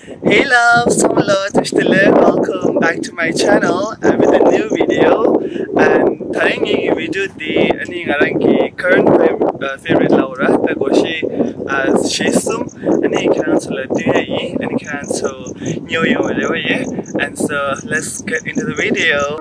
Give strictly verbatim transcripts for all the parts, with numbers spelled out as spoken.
Hey loves, hello, welcome back to my channel and with a new video. And དེ་རིང་ངའི་video འདི་ཨ་ནི་ང་རང་གི་current favorite ལབ་ར་ད་གོ་ཤེས་ཨ་ཤེས་གསུམ་ཨ་ནི་ཁྱེད་རང་ཚོ་ལ་སྟོན་ཡ་ཡིན། ཨ་ནི་ཁྱེད་རང་ཚོ་ཉོ་ཡོང་བའི་རེ་བ་ཡོད། And so let's get into the video.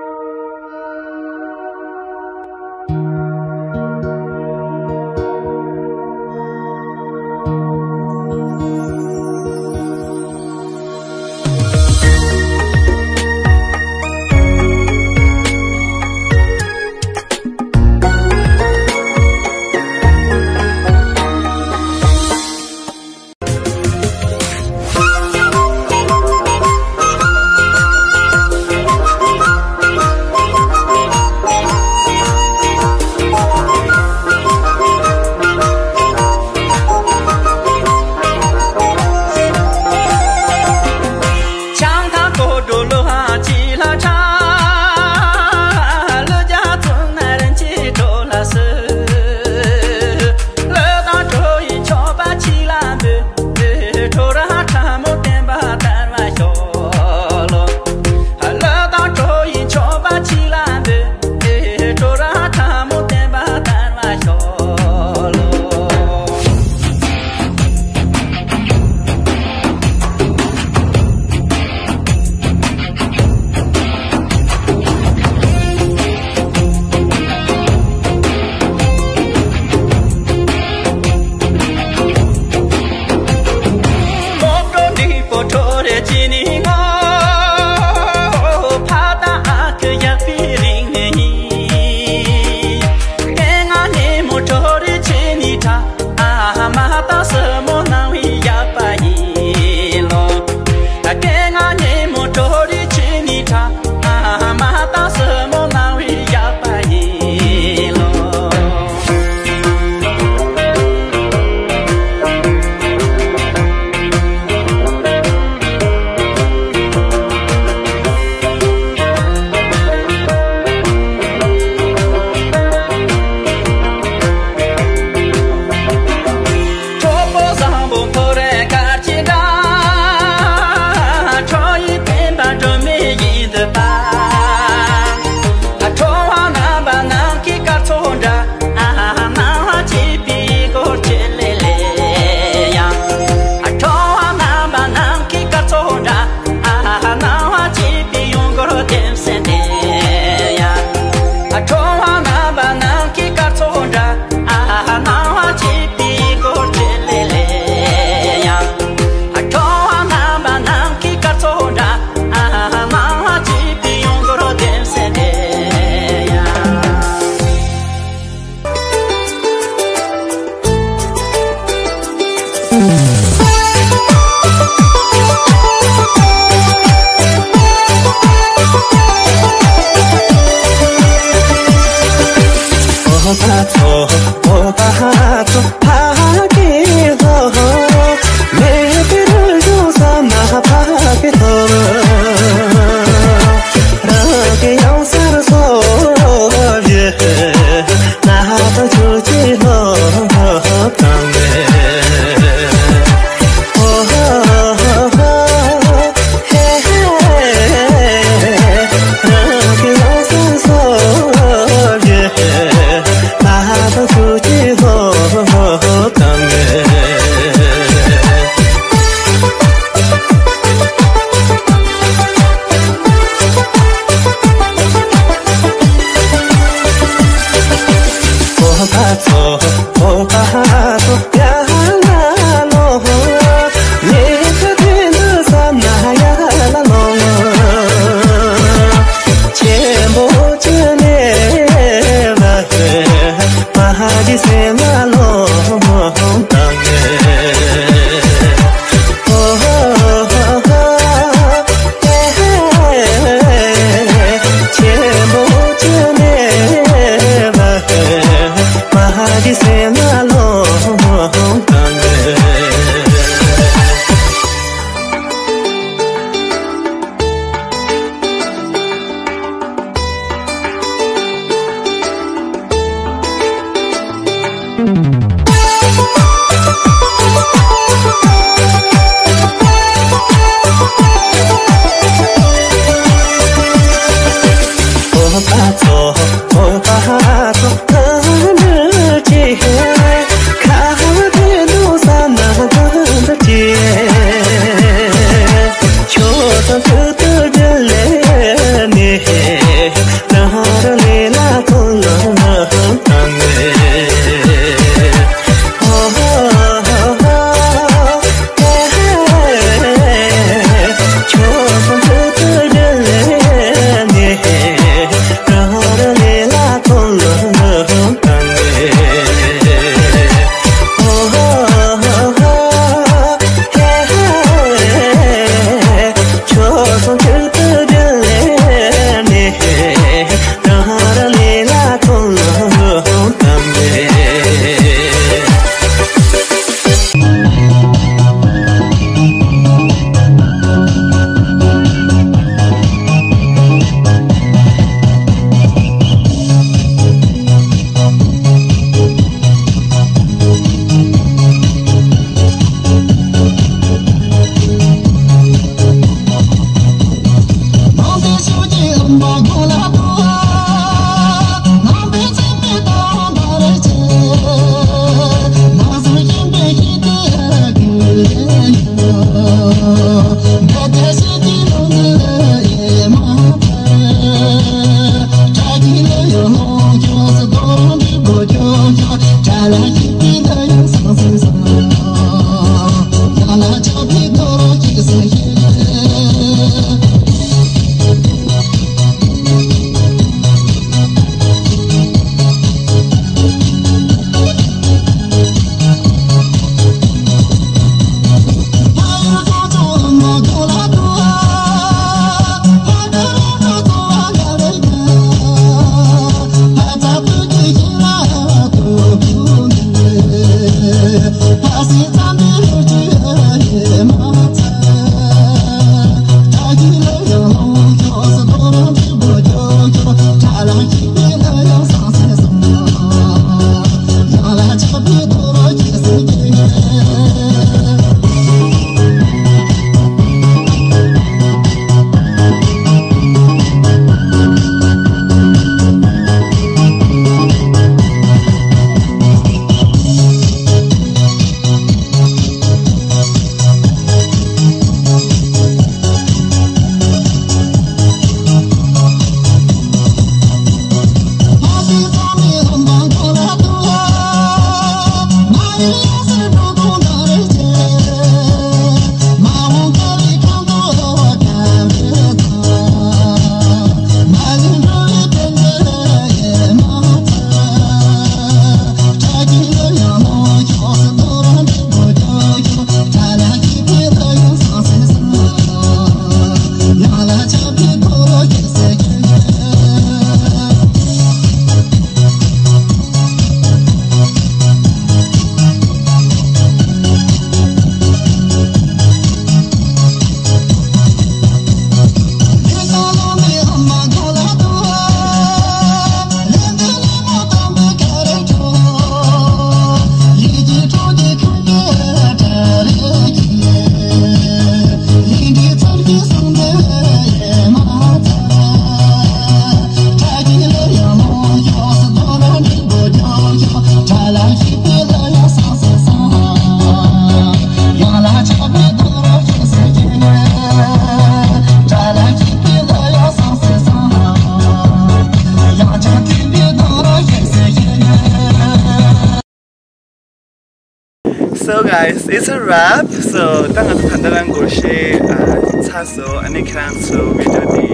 Guys, it's a wrap. So, ད་ང་ཚོ་ད་ལྟ་རང་སྒོར་གཞས་ཨ་ཚར་སོང་། ཨ་ནི་ཁྱེད་རང་ཚོ་བི་ཌི་ཡོ་འདི་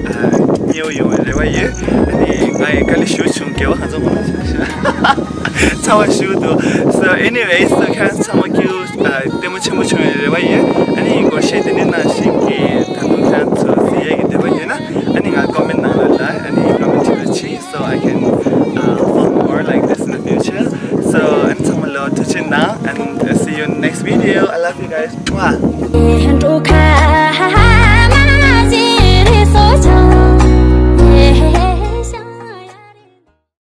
ཨ་མཉེས་པོ་ཡོང་བའི་རེ་བ་ཡོད། ཨ་ནི་ང་ཡི་དཀའ་ལས་ཞུ་བྱུང་། དགེ་བ་གང་ཚང་མ་ལ་ཆ་ཤ་ཚ་བ་ཞུ་འདུག So, anyways, so ཁྱེད་རང་ཚང་མ་ཀྱུ་ཨ་ལྟད་མོ་ཆེན་པོ་བྱུང་བའི་རེ་བ་ཡོད། ཨ་ནི་སྒོར་གཞས་འདི་ནི་ནང་བཞིན་གྱི་ད་དུང་ཁྱེད་རང་ཚོ་གཟིགས་ཡས་ཀྱི་འདོད་པ་ཡོད་ན། ཨ་ནི་ང་ཀོ་མེན་ཊི་ནང་ལ་ལ། ཨ་ནི་ཀོ་མེན་ཊི་བྱེད་རོགས་གྱིས། So I can uh, film more like this in the future. So, ཨ་ནི་ཚང་མ་ལ་ཐུགས་རྗེ་གནང་། And see you in the next video. I love you guys. Mwah.